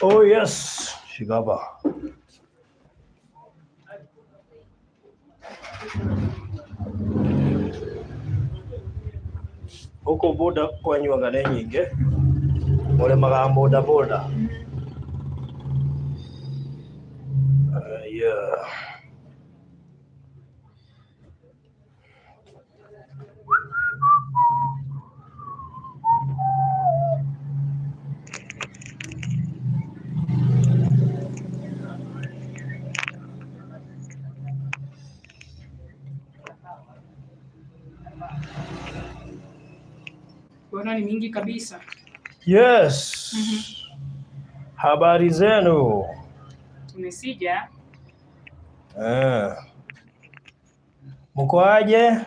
Oh yes, Shigaba. Gũkũ boda kwanyuaga nĩ nyingĩ, mũrĩmaga boda boda. Yeah. Kuona ni mingi kabisa. Yes. Habari zenu? Tumesija. Eh. Muko aje?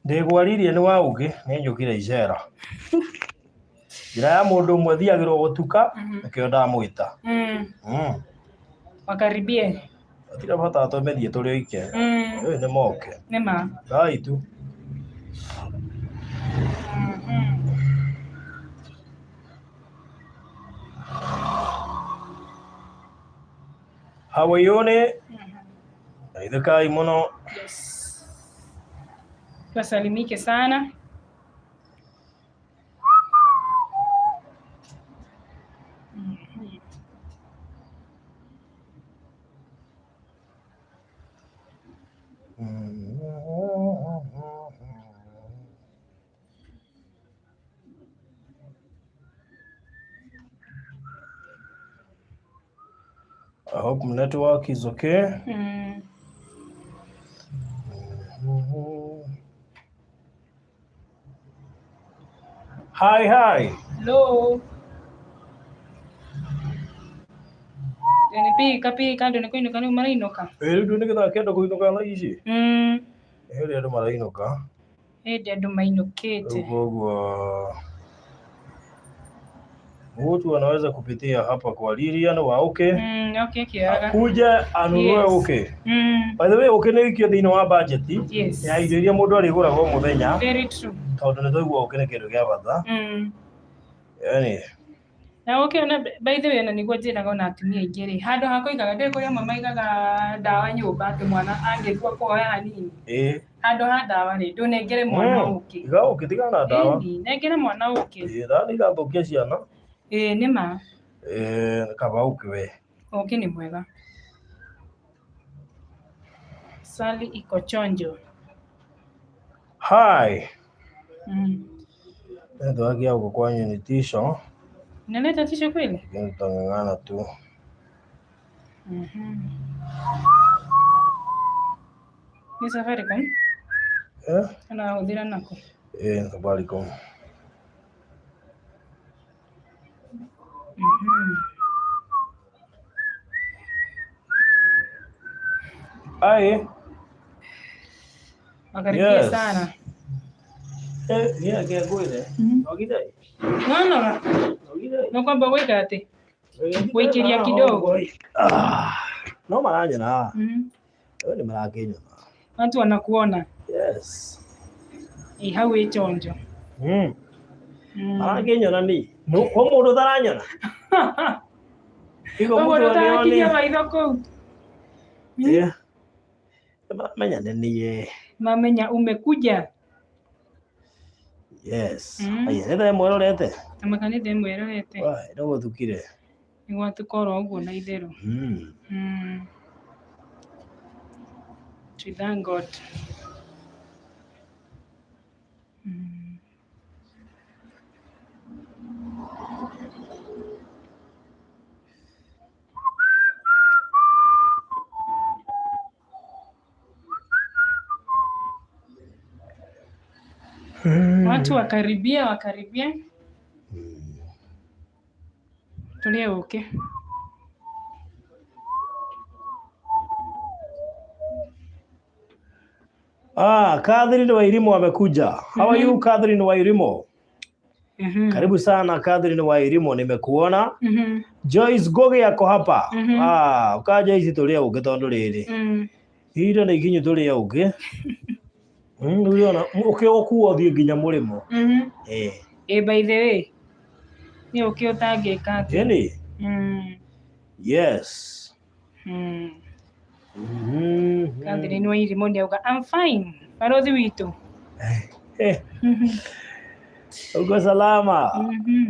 Ndĩgwaririe nĩ wa ũngĩ nĩ njũkire icera. Njĩra ya mũndũ ũmwe thiagĩrwo gũtuka nĩkĩo ndamwĩta. Wakaribie. Hatirĩ bata tũmĩthiĩ tũrĩ oike. Ĩ nĩ moke. Nĩ ma. Thai tu. How are you ni? Geithĩkai mũno. Yes. Tuwasalimike sana. I hope network is okay. Hi, hi. Hello. Yani pika pika andũ nĩ kũinũka rĩu marainũka. Ĩ rĩu nĩ gĩthaa kĩa andũ kũinũka thaa ici? Hĩndĩ andũ marainũka. Hĩndĩ andũ mainũkĩte. Rĩu koguo mtu anaweza kupitia hapa kwa Lilian wa Uke Okay, kĩaga. akuje anunue uke. By the way, uke nĩ wĩikio thĩinĩ wa budget ya irio iria mũndũ arĩgũraga o mũthenya. Very true. Tondũ nĩ twaigua ũkĩ nĩ kĩndũ gĩa bata. Yani Na ũkĩ ona by the way ona nĩguo njĩraga ona atumia aingĩ rĩ, handũ ha kũigaga ndũĩ kũrĩ amwe maigaga ndawa nyũmba atĩ mwana angĩtua kuoya hanini. Handũ ha ndawa rĩ, ndũnengere mwana ũkĩ. Iga ũkĩ tigana na ndawa. Ĩni, nengere mwana ũkĩ. Ĩ, ndawa nĩ irathũkia ciana. Ĩĩ nĩ ma. Ĩ, kaba ũkĩ we. Ũkĩ nĩ mwega. Sali iko chonjo. Hi. Network ya huko kwanyu ni tisho. Inaleta tisho kweli? Lakini tutang'ang'ana tu. Ni Safaricom? Eh? Anahũthĩra nako? Eh, ni Safaricom. Hi. Wakaribia sana. Eh, niĩ reke ngwĩre. Nogithai. Nonoga. Nogithai. No kwamba gwĩka atĩ? Gũikĩria kidogo. Ah, no maranyona. Wewe nĩ marakĩnyona. Watu wanakuona. Yes. Ĩ hau ĩ chonjo. Marakĩnyona ni. No kwa mũndũ ũtaranyona. Igo Ũguo mũndũ ndũtarakinyia anione. maitho kũu. Yeah. Nĩmaramenya nĩ niĩ. Mamenya umekuja. Yes. Aya, nĩ thaa ĩmwe ĩrorete? Amaka nĩ thaa ĩmwe ĩrorete. Wai, no gũthukire. Nĩ gwatuka oro ũguo na itherũ. We thank God. Watu wakaribia wakaribia. Tulie uke. Ah, Catherine Wairimu amekuja. How are you Catherine Wairimu? Karibu sana Catherine Wairimu, nimekuona. Joyce Goge yako hapa. Ah, uka Joyce tulia uke tondu riri. Ihinda nĩ ikinyu tũrĩe ũkĩ. Ũrĩona ũkĩ ũkuo ũthiĩ nginya mũrĩmo. Eh. Eh, by the way. Nĩ ũkĩ ũtangĩka atĩa. Ĩni. Yes. Catherine Wairimu nĩ auga, "I'm fine." Barothi witũ. Uko salama.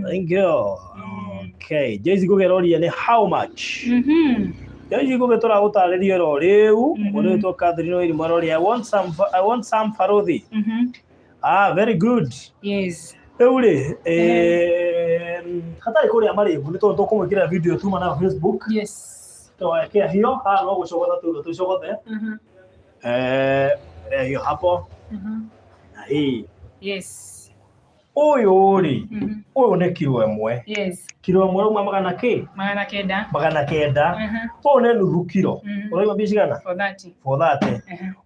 Thank you. Okay. Joyce Ngugi aroria nĩ how much? Joyce Ngugi tũragũtarĩria oro rĩu. Mũndũ wĩtwo Catherine Wairimu aroria, I want some barothi. Ah, very good. Rĩu rĩ, hatarĩ kũrĩa marĩgu nĩ tondũ tũkũmwĩkĩra video tuma nayo Facebook. Twekea hiyo haha no gũcogotha tuga tũcogothe. Hiyo hapo na hii. Ũyũ rĩ, ũyũ nĩ kiro 1. Kiro 1 rauma magana kĩ? 900. 900. Ũyũ nĩ nuthu kiro. Ũrauma mbia cigana? 430. 430.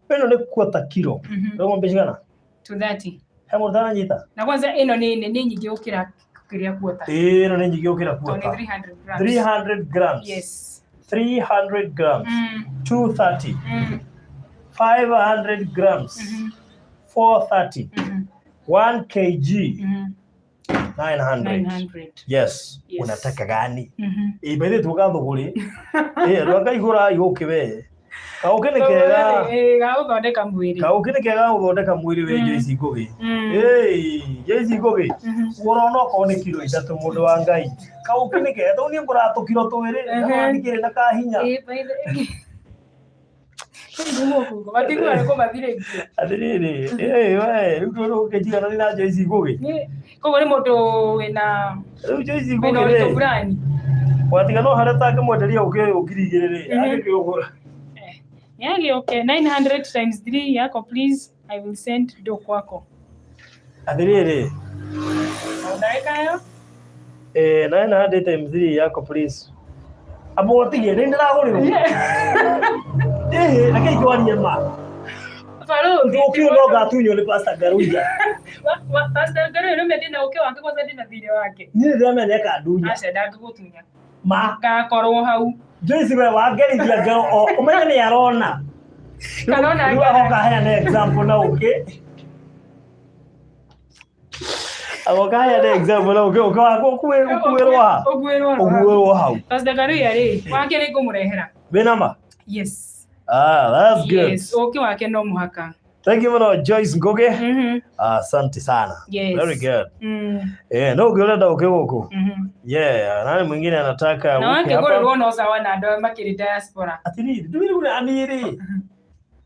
Ĩno nĩ quarter kiro. Ũrauma mbia cigana? 230. He mũndũ ũtaranyita? Na kwanza ĩno nĩ nyingĩ gũkĩra kĩrĩa quarter. Ĩno nĩ nyingĩ gũkĩra Tondũ nĩ quarter. 300 grams. 300 grams. 300 grams. 230. 500 grams. 430. 1 kg. 900. 900. Yes. Yes. Unataka gani? Ĩ by the way tuga thũgũrĩ. Ĩ andũ akaigũra ũkĩ we. Kaũkĩ nĩ kega. Ga gũthondeka mwĩrĩ. Kaũkĩ nĩ kega gũthondeka mwĩrĩ we Joyce Ngugi. Ĩ Joyce Ngugi. Ũrona okorwo nĩ kiro 3 mũndũ wa Ngai. Kaũkĩ nĩ kega tondũ niĩ ngũraga tũkiro 2 na ndikĩrĩ na kahinya. Ĩ, by the Matiguaga nĩ kũmathirĩkia. Atĩrĩrĩ, ĩ we rĩu ndũgũkĩnjigana na Joyce Ngugi. Koguo nĩ mũndũ wĩna Rĩu Joyce wĩna Ngugi ũritũ rĩ, fulani. watiga no harĩa ũtangĩmwenderia ũkĩ ũyũ 2000 rĩ, angĩkĩũgũra. Yagĩũke 900 times 3 yako, please. I will send do kwako. Atĩrĩrĩ, O ndagĩka ĩyo. 900 times 3 yako, please. Amba ũtige nĩ ndĩragũrĩrwo. Ĩhĩ, reke itwarie ma. Barothi. Ũkĩ ũyũ no ngatunywo nĩ Pastor Ngaruiya. Pastor Ngaruiya nĩ ndĩna ũkĩ wake kwanza ndĩna thirĩ wake. Niĩ nĩ ndĩramenya nĩ akandunya. Aca ndangĩgũtunya. Ma. Ngakorwo hau. Joyce we wangerithia ngero o ũmenye nĩ arona. Kana ona Rĩu agoka aheane example na ũkĩ. Agoka aheane example na ũkĩ ũkĩ waku ũkuĩrwo ha? Ũkuĩrwo hau. Ũkuĩrwo hau. Pastor Ngaruiya rĩ, wake nĩ ngũmũrehera. Wĩna ma? Yes. Ah, that's good. Yes, ũkĩ wake no mũhaka. Thank you mũno Joyce Ngugi. Asante sana. Yes. Very good. No ũngĩ ũrenda ũkĩ gũkũ? Yeah, nani mwingine anataka Na ũkĩ hapa? wakĩgũrĩrwo no sawa na andũ arĩa makĩrĩ diaspora. Atĩrĩrĩ, ndũĩ rĩu niĩ rĩ,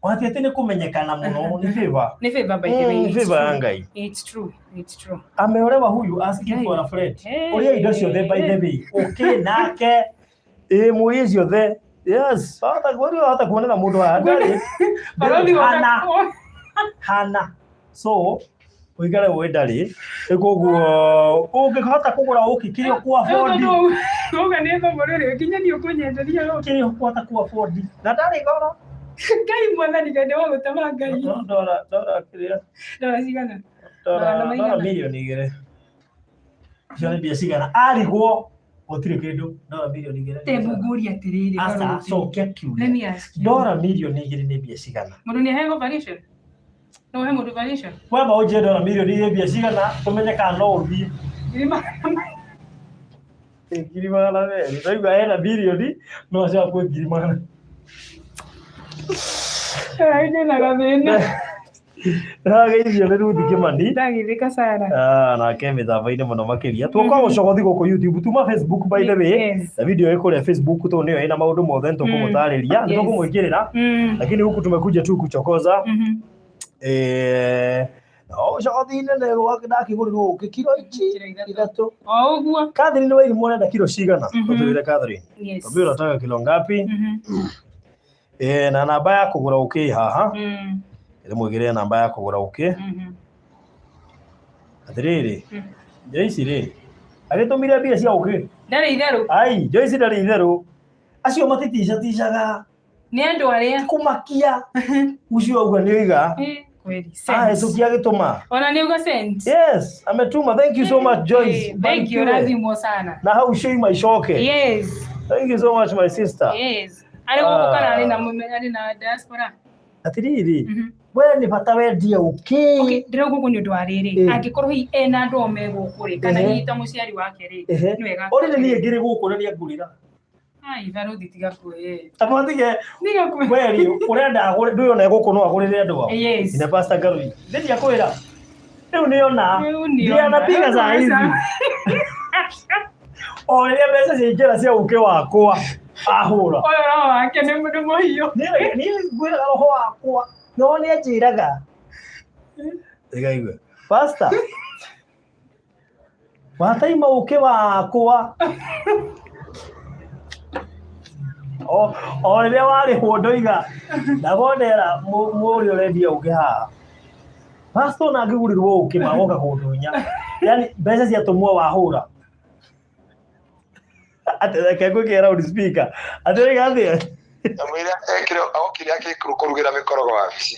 wati atĩ nĩ kũmenyekana mũno nĩ favor. Nĩ favor, by the way. It's Favor ya true. Ngai. It's true. It's true. Ameolewa huyu asking for a friend. Hey. Ũrĩa indo ciothe, by the way. Ũkĩ nake. Ĩ mũrie ciothe. Yes. Hata kwani hata kuonera mũndũ haha ndarĩ. Barothi Hana. Hana. So, ũikare ũĩ ndarĩ. Koguo ũngĩhota kũgũra ũkĩ kĩrĩa ũkũ afford. Uga nĩ thogora ĩrĩa nginya niĩ ũkũnyenderia ũkĩ. Kĩrĩa ũkũhota ku afford. Na ndarĩ goro. Ngai mwathani Ngai nĩ wa gũtema Ngai. Ndora kĩrĩa. Ndora cigana? Ndora Magana maigana? ndora 2 mirioni. Icio nĩ mbia cigana? Arigwo gũtirĩ kĩndũ. Ndora 2 mirioni. Tebu ngũrie atĩrĩrĩ. Aca, Barothi. cokia Let kiuria. me ask you. Ndora 2 mirioni nĩ mbia cigana? Mũndũ nĩ aheagwo variation? No ũhe mũndũ variation? Wamba ũnjĩre ndora 2 mirioni mbia cigana tũmenye kana no ũthiĩ. Ngiri magana 200,000. Ndaigua hena birioni no acio akue 100,000. Ndĩna gathĩna. Ndĩrageithio nĩ Ruth Kĩmani. Ndagithĩka sana. Ah, nake mĩtambo-inĩ mũno makĩria tũkoragwo gũcogothi gũkũ YouTube tuma Facebook, by the way. Yes. Na video ĩ kũrĩa Facebook tondũ nĩyo ĩna maũndũ mothe nĩ tũkũmũtarĩria, nĩ tũkũmwĩkĩrĩra, lakini huku tumekuja tu kuchokoza. O ũcogothi-inĩ ndakĩgũrĩrwo ũkĩ kiro ici Kiro 3. 3. O ũguo. Catherine Wairimu ũrenda kiro cigana? Ũtwĩre Catherine. Yes. Twambie ũrataka kilo ngapi? Na namba ya kũgũra ũkĩ haha. Ndĩmwĩkĩrĩre namba ya kũgũra ũkĩ. Atĩrĩrĩ, Joyce rĩ agĩtũmire mbia cia ũkĩ. Ndarĩ itherũ. Ai, Joyce ndarĩ itherũ, acio matiticatishaga. Nĩ andũ arĩa. Kũmakia ũcio auga nĩ oiga. Kweli. Cent. Ahĩtũkia agĩtũma. Ona nĩ uga cent. Yes, ametuma. Thank you so much, Joyce. Thank you, Barikiwe. rathimwo sana. Na hau ciuma icoke. Yes. Thank you so much, my sister. Yes. Arĩ gũkũ kana arĩ na arĩ na diaspora? Atiriri, we nĩ bata wendie ũkĩ. Okay, ndĩrauga ũguo nĩ ũndũ wa rĩrĩ, angĩkorwo hihi ena andũ o me gũkũ rĩ, kana hihi ta mũciari wake rĩ, nĩ wega. Already niĩ ngĩrĩ gũkũ na nĩangũrĩra. Ai, barothi tiga kuoye. Aba tige Tiga kuoye. weri ũrenda agũre ndũĩ ona gũkũ no agũrĩre andũ ao. Yes. Ina Pastor Ngarui. Ndĩ akwĩra. Rĩu nĩona. Rĩu Ndiĩ nĩona. anapiga saa hizi. O rĩrĩa mbeca ciaingĩra cia ũkĩ wakwa ahũra. Ũyũ roho wake nĩ nĩ mũhiũ. Niĩ niĩ ngwĩraga roho wakwa no nĩ anjĩraga. Tiga igue. Pastor. Wataima ũkĩ wakwa. O o rĩrĩa warĩhwo ndoiga ndabonera mũrĩa ũrendia ũkĩ haha. Pastor ona angĩgũrĩrwo ũkĩ magoka kũndunya. Yaani mbeca ciatũmwo wahũra. Atĩ reke ngwĩkĩre loud speaker. Atĩ rĩga atĩa? Ndamwĩra ekire okire akĩkũrugĩra mĩkorogo wabici.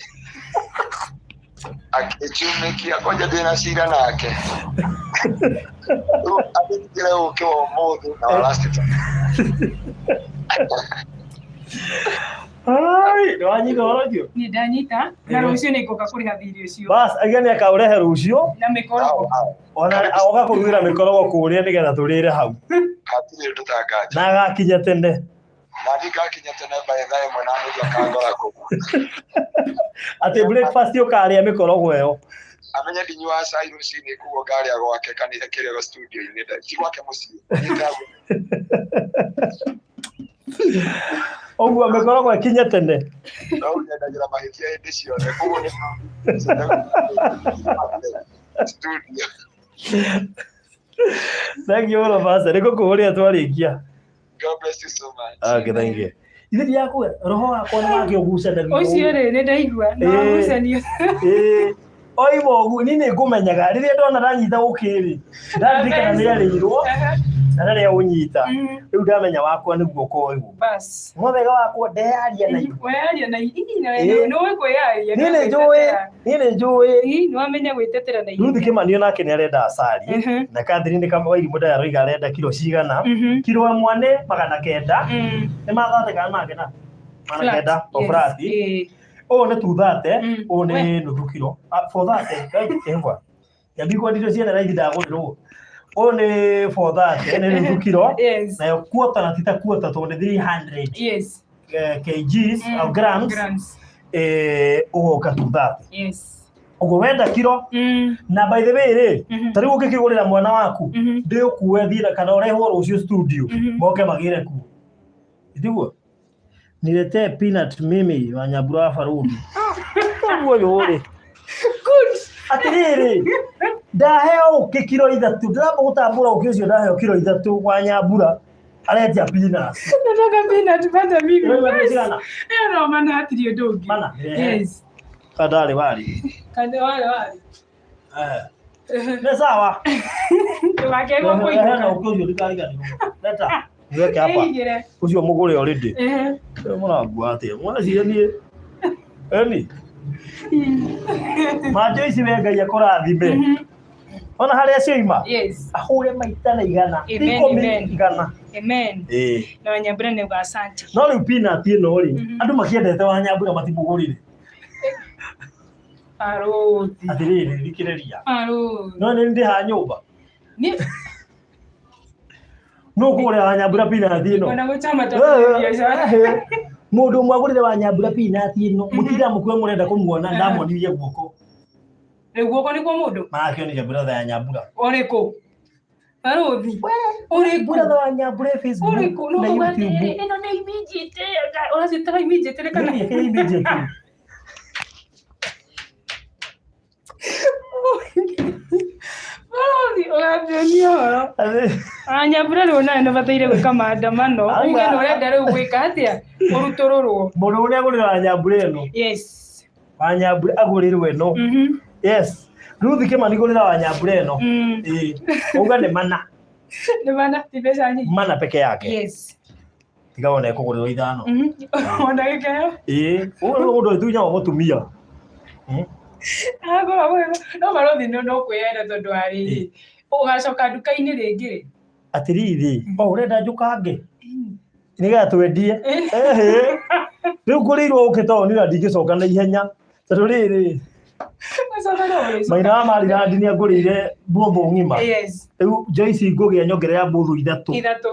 Akĩnjumĩkia kwanja ndĩna cira nake. Rĩu andĩkire ũkĩ wa ũmũthĩ na wa last time. Ai, nĩwanyita ũhoro ũcio? Niĩ ndanyita na rũciũ nĩ ngũka kũrĩha thirĩ ũcio. Bas, aiga nĩ akaũrehe rũciũ Na mĩkorogo. ona agoka kũrugĩra mĩkorogo kũrĩa nĩgetha tũrĩre hau Hatirĩ ũndũ ta nganja. na agakinya tene. Na niĩ ngakinya tene by thaa 1 na nuthu akangora kũu. Atĩ breakfast ũkarĩa mĩkorogo ĩyo. Amenye ndinyuaga cai rũcinĩ koguo ngarĩa gwake kanitha kĩrĩa studio-inĩ ti gwake mũciĩ. Niĩ ndagũ- Ũguo mĩkorogo ĩkinye tene. No ũnyendagĩra mahĩtia hĩndĩ ciothe koguo nĩ studio. Thank you mũno Pastor. Nĩ ngũkũhũrĩra twarĩkia. God bless you so much. Okay, thank you. Ithe ndirakũhe roho wakwa nĩ wake ũgucanagia. Ũcio rĩ nĩ ndaigua. Nĩ wagucanio. Ĩĩ. Oima ũguo niĩ nĩ ngũmenyaga rĩrĩa ndona ndanyita ũkĩ rĩ ndaririkana nĩ arĩirwo na rĩrĩa ũnyita rĩu ndamenya wakwa nĩguo ũkoĩgwo. Bas. No wega wakwa ndeyaria na ithuĩ. Weyaria na ii na Ĩĩ. nĩ ũĩ kwĩyaria. Niĩ nĩ njũĩ, niĩ nĩ njũĩ. Ii nĩ wamenya gwĩtetera na Ruth Kĩmanio nake nĩ arenda acari na Catherine Kamau Mũndaya aroiga arenda kiro cigana. Kiro ĩmwe nĩ 900. Nĩ mathate kana 900? 900 o flat. Ũyũ nĩ 230, ũyũ nĩ nuthu kiro. 430, ĩhwa. Nyambi kwendirio ciene raithi ndagũrĩrwo. Ũyũ nĩ 430, nĩ nuthu kiro. Yes. Nayo quarter na ti ta quarter tondũ nĩ 300 Yes. kgs au grams Grams. ũgoka 230. Yes. Ũguo wenda kiro na by the way rĩ ta rĩu ũngĩkĩgũrĩra mwana waku ndĩũkue thiĩ kana ũrehwo rũciũ studio moke magĩre kuo. Tiguo? Niletee peanut mimi wa Nyambura wa Barũthi. Ũguo ũyũ rĩ. Good. Atĩrĩrĩ, ndaheo ũkĩ kiro ithatũ, ndĩramba gũtambũra ũkĩ ũcio ndaheo kiro ithatũ wa Nyambura aretia peanuts. Nataka peanut butter mimi. Wewe nĩ cigana? Ĩyo no mana hatirĩ ũndũ ũngĩ. Mana? Yes. Kandarĩ warĩ. Kande wale wale. Nĩ sawa. Ndũgakĩgwo Hena kũinũka. ũkĩ ũcio ndikariganĩrwo. Leta. Niweke hapa. Ĩigĩre. Ũcio mũgũre already. Ehe. Mũrangua atĩa? Mwaciria niĩ. Eni. Manjo ici we Ngai akũrathime. Ona harĩa cioima. Yes. Ahũre maita na igana. Amen, Ikũmi amen. igana. Amen. Ĩĩ. Na Wanyambura nĩ uga asante. No rĩu peanut ĩno rĩ, andũ makĩendete Wanyambura matimũgũrire. Barũthi. Atĩrĩrĩ, thikĩrĩria. Barũthi. No nĩ ndĩ ha nyũmba. Nĩ Nũ ũkũgũrĩra Wanyambura peanut ĩno? ona gũchama ta biacara. Mũndũ ũmwe agũrĩre Wanyambura peanut ĩno, mũtinda mũkue mũrenda kũmuona, ndamonirie guoko. Rĩu guoko nĩ kwa mũndũ. Marakĩonirie brother ya Nyambura. Ũrĩkũ? Barũthi. Ũrĩkũ? Brother wa Nyambura e Facebook Ũrĩkũ? No na kuga YouTube. atĩrĩrĩ, ĩno nĩ immediate. Ũraciĩtaga immediate kana? Nĩ kĩ immediate? Barũthi, ũratuonia ũhoro. Wanyambura rĩu nawe nĩ ũbataire gwĩka maandamano. Uge nĩ ũrenda rĩu gwĩka atĩa? Ũrutũrũrwo. Mũndũ ũrĩa agũrĩra Wanyambura ĩno. Yes. Wanyambura agũrĩrwo ĩno. Yes. Ruth Kĩmani gũrĩra Wanyambura ĩno. Ĩĩ. Uga nĩ mana. Nĩ mana ti mbeca nyingĩ. Mana peke yake. Yes. Tiga wona ekũgũrĩrwo ithano. Ona gĩkeno. Ĩĩ. Ũyũ nĩ mũndũ ũtunyagwo mũtumia. Agũra no barũthi nĩ no kwĩyenda tondũ wa rĩrĩ. Ũgacoka nduka-inĩ rĩngĩ rĩ. Atĩrĩrĩ, o ũrenda njũkange? Nĩgetha twendie. Ehe. Rĩu ngũrĩirwo ũkĩ taũni na ndingĩcoka na ihenya tondũ rĩrĩ maina wa Maryland nĩ angũrĩire mbũthũ ng'ima. Yes. Rĩu Joyce Ngũgĩ anyongerera mbũthũ ithatũ. Ithatũ.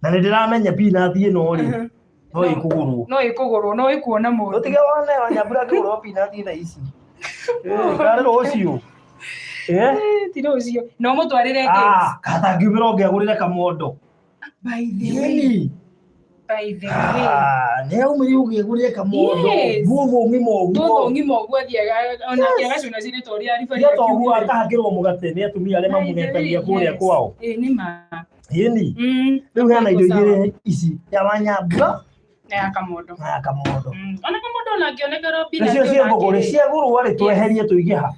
Na nĩ ndĩramenya peanut ĩno rĩ no ĩkũgũrwo. No ĩkũgũrwo, no ĩkuona mũndũ. Ũtige wone Wanyambura akĩgũrwo peanut thaa ici. Karĩ rũciũ. Eh? Ti rũciũ. No ũmũtwarĩre gate. Ah, katangiumĩra ũngĩagũrĩre kamondo. By the way. Yeni. By the way. Ah, nĩ aumĩrire ũngĩagũrĩre kamondo. Yes. Mbũthũ ng'ima ũguo. Mbũthũ ng'ima ũguo athiaga onake agacũna cirĩtwo ũrĩa aribari. Tiga to ũguo akahakĩrwo mũgate nĩ atumia arĩa mamunetagia kũrĩa kwao. Ĩĩ nĩ ma. Yeni. Mm. Rĩu hena indo igĩrĩ ici ya Wanyambura Na ya kamondo. na ya kamondo. Ona kamondo ona angĩonekera peanut Nacio cia thũgũrĩ onake rĩ. ciagũrwo rĩ tweherie tũige ha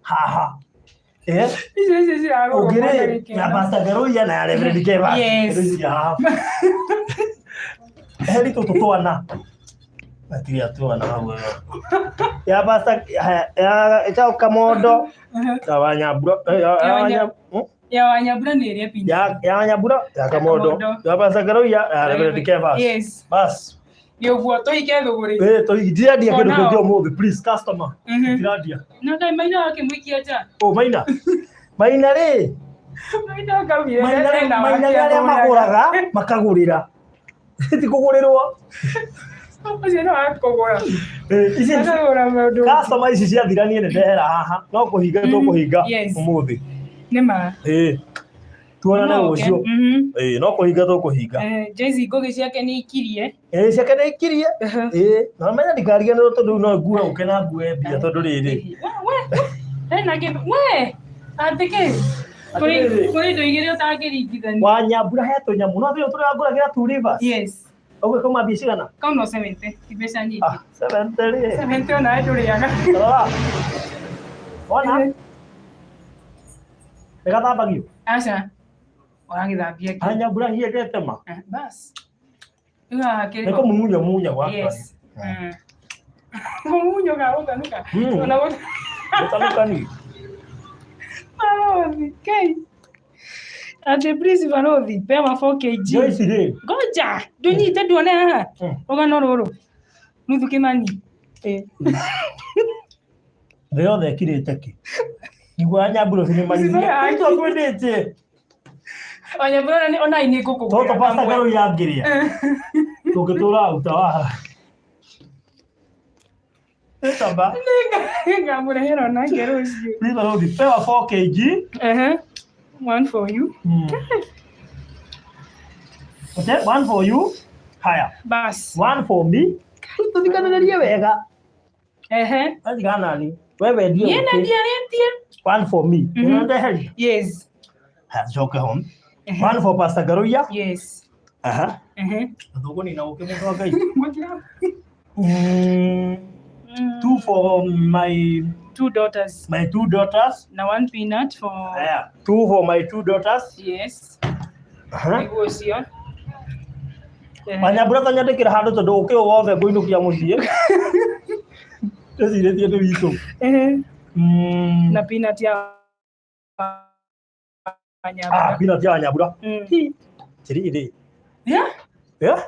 haha. Eh? Icio icio ciragũrwo Ũngĩrĩ kwa tarĩki na ĩno. Pastor Garoia na ya Reverend Kevas. Yes. Indo ici haha. Heri tũtũ twana. Atiria twana hau. Ya Pastor ya ya kamondo ya Wanyambura ya Ya Wanyambura nĩ ĩrĩa peanut. ya Wanyambura ya kamondo Kamondo. ya Pastor Garoia ya Reverend Kevas. Yes. Bas. Nĩ ũguo tũhike thũgũrĩ. Eh, ndirendia For kĩndũ now. kĩngĩ ũmũthĩ please customer. Ndirendia. Na kaĩ maina wakĩmũikia nja. Oh, Maina. Maina rĩ, Maina akaugire Maina rĩ, ena Maina wake nĩ arĩa agũraga. magũraga makagũrĩra. Ti kũgũrĩrwo. Ũcio no akũgũra. Eh, ici Akagũra maũndũ. customer ici ciathira niĩ nĩ ndehera haha. No kũhinga tũkũhinga Yes. ũmũthĩ. Nĩ ma. Eh. Tuonane No, okay. rũciũ. Mhm. Eh, no kũhinga tũkũhinga. Eh, Joyce Ngũgĩ ciake nĩ ikirie. Eh, ciake nĩ ikirie. Eh, na menya ndikariganĩrwo tondũ rĩu no ngue ũke na ngue mbia tondũ rĩrĩ. We, hena kĩndũ. We, atĩ kĩ? Kũrĩ Atĩrĩrĩ. kũrĩ indo igĩrĩ ũtangĩringithania. Wanyambura he tũnyamũ no tũrĩa tũrĩa ngũragĩra Two Rivers. Yes. Ũguo kauma mbia cigana? Kau no 70, ti mbeca nyingĩ. Ah, 70 rĩ. 70 onawe ndũrĩaga. Rora. Wona? Nĩ gathambagio. Aca. Ũragĩthambia kĩ? Anyambura hiendete ma. Eh, Bas. Rĩu haha kĩrĩ Nĩ kũmumunya munya gwakwa. Yes. Kũmunywo ga gũtanuka. Ona Gũtanuka ni. Barothi, Kai. Atĩ please barothi, pewa 4 kg. Joyce rĩ. Ngoja, ndũnyite nduone haha. Rũgano rũrũ. Nuthu Kimani. Eh. Thĩ yothe ĩkirĩte ki. Niguo Anyambura ũcio nĩ marithia. Ũcio Tũtũ twendete. Wanyambura ona ona ini ngũkũgũrĩra. Tũtũ Pastor Karũi angĩrĩa. Tũngĩtũra uta wa. Ĩtamba. Ngamũrehera onake rũciũ. Please barothi, pewa 4 kg. Ehe. One for you. Okay, one for you. Haya. Bas. One for me. Tũthikanĩrĩrie wega. Ehe. Wathikana nani? We wendie Niĩ na ũkĩ. ndiarĩtie. One for me. Nĩ ndeheria. Yes. Haya, tucoke home. One for Pastor Garuia. Yes. Aha. Ehe. Tũkũnina ũkĩ mũndũ wa Ngai. Mũtira. Two for my Two daughters. my two daughters. Na one peanut for Haya, two for my two daughters. Yes. Aha. Nĩguo ũcio. Ehe. Wanyambura ta nyandĩkĩra handũ tondũ ũkĩ ũyũ wothe ngũinũkia mũciĩ. Ndĩcirĩtie nĩ witũ. Ehe. Na peanut ya Wanyambura. Ah, peanut ya Wanyambura. Tiriri. Yeah. Yeah.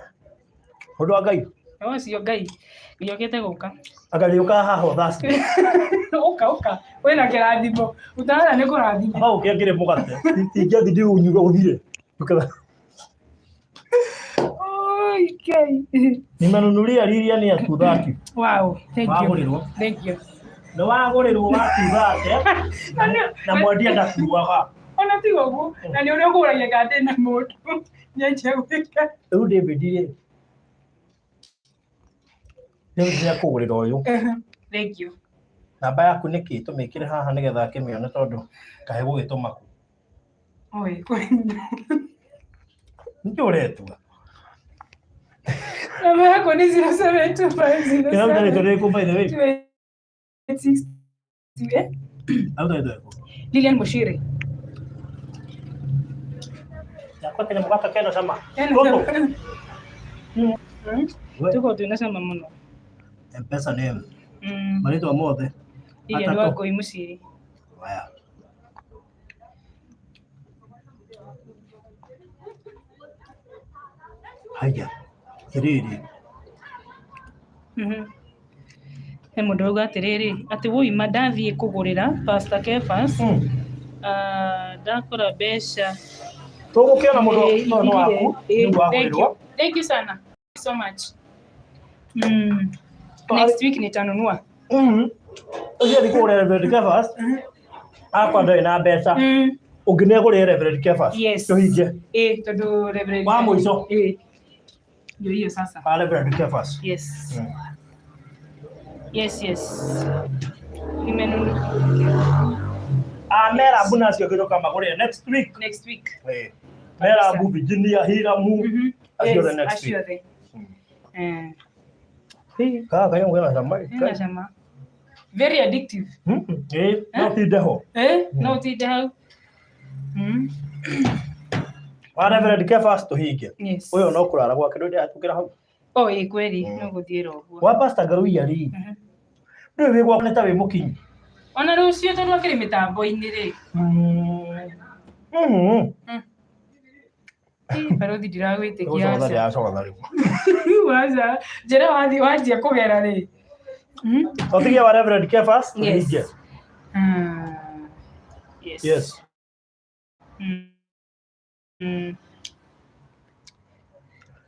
Mũndũ wa Ngai. Ũcio Ngai. Ngai okĩte gũka. Anga nĩũkaga haha ũthaci. Ũka ũka. Wĩna kĩrathimo. Utawala nĩ kũrathime. Hau ũkĩangĩre mũgate. Ingĩathiĩ ndĩũnyue ũthire. Ndũketha. Oi, Ngai. Nimenunulia Lilian ya 230. Wow, thank you. Wagũrĩrwo. Thank you. Nĩ wagũrĩrwo wa 230 na mwendia ndakuaga. Ona tiga ũguo, na nĩ ũrĩa ũkũragia kana ndĩ na mũndũ. Nĩanjia gwĩka. Rĩu David rĩ. David nĩ akũgũrĩra ũyũ. Thank you. Namba yaku nĩ kĩ tũmĩkĩre haha nĩgetha akĩmĩone tondũ kaĩ gũgĩtũma kũ. Oi, Nĩkĩ ũretua? Namba yakwa nĩ 0725 Ĩraruta rĩtwa rĩrĩkũ by the way? 286 eh? Ĩraruta rĩtwa rĩrĩkũ? Lilian Mushiri. Yakwa kanyamũ gaka kena cama. Kena Tũtũ. cama. Tuko twĩna cama mũno. M-Pesa nĩ marĩtwa mothe. Lilian Matatũ. Wangũi Mushiri. Haya. Haya. Atĩrĩrĩ. He mũndũ auga atĩrĩrĩ, atĩ woima ndathiĩ kũgũrĩra Pastor Kefas. Ndakora mbeca. Tũgũkĩona mũndũ Ĩĩ, no waku ĩĩ, nĩguo thank wagũrĩrwo. you. Thank you sana so much. Next week nitanunua. Ũcio thiĩ kũgũrĩra Reverend Kefas, akwa ndarĩ na mbeca. Ũngĩ nĩ agũrĩre Reverend Kefas. Yes. Tũhinge. Eh, tondũ Reverend Wa mũico. Eh. Ndio hiyo sasa. Wa Reverend Kefas. Yes. Yes. Nimenunua Ah, Merabu nacio ngĩcoka magũrĩre next week. Next week. Eh. Merabu, Virginia, Hiramu. Acio othe Yes, next acio week. othe. Eh, Kaka kayo ngena cama. Hena cama. Very addictive. Eh, no tinde ho. Eh, no ũtinde hau. Wa Reverend Kefas tũhinge. Yes. Ũyũ no kũrara gwake ndũrĩ ndĩratukĩra hau. Oh, ĩ kweli, no gũthiĩra ũguo. Wa Pastor Ngaruiya rĩ. Ndũĩ wĩ gwakwa nĩ ta wĩ mũkinyi. Ona rũciũ tondũ akĩrĩ mĩtambo-inĩ rĩ. Ĩ, Barothi ndiragwĩtĩkia Gũcogotha aca. ndĩracogotha rĩu. Aca, njĩra wathiĩ wanjia kũgera rĩ. Tũtigie wa Reverend Kefas tũhinge. Yes. Yes. Yes.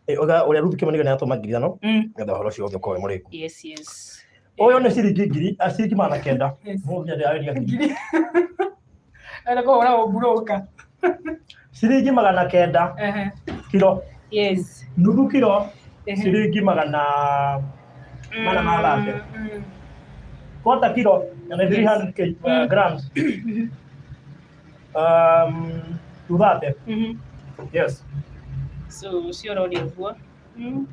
Eh, ũrĩa Ruth Kĩmani nĩ atũma 5,000 nĩgetha ũhoro ũcio wothe ũkorwo wĩ mũrĩku. Yes. Ũyũ nĩ ciringi ngiri, ciringi 900. Yes. Mũthenya ndĩrawendia ngiri. Ena kũhũra ũmburoka. Ciringi 900 kiro. Yes. Nuthu kiro ciringi 430. Quarter kiro na nĩ 300 grams. 230. Yes. So ũcio ũroria ũguo.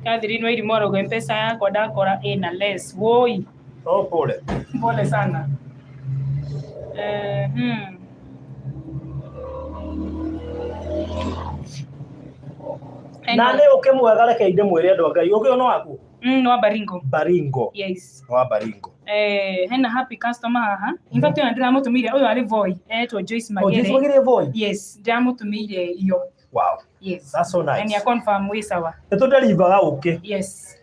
Catherine Wairimu arauga mpesa yakwa ndakora ĩna less. Woi. Oh, pole. Pole sana. Na nĩ ũkĩ mwega reke inde mwĩre andũ a Ngai. Ũkĩ ũyũ nĩ waku? Nĩ wa Baringo. Baringo. Yes. Nĩ wa Baringo. Eh, hena happy customer haha. In fact, ona ndĩramũtũmĩire ũyũ arĩ Voi, etwo Joyce Oh, Joyce Magere. Magere Voi. Yes, ndĩramũtũmĩire iyo. Wow. Yes. That's so Na nice. nĩ confirm wĩ sawa. Nĩ tũdelivaga ũkĩ. Yes.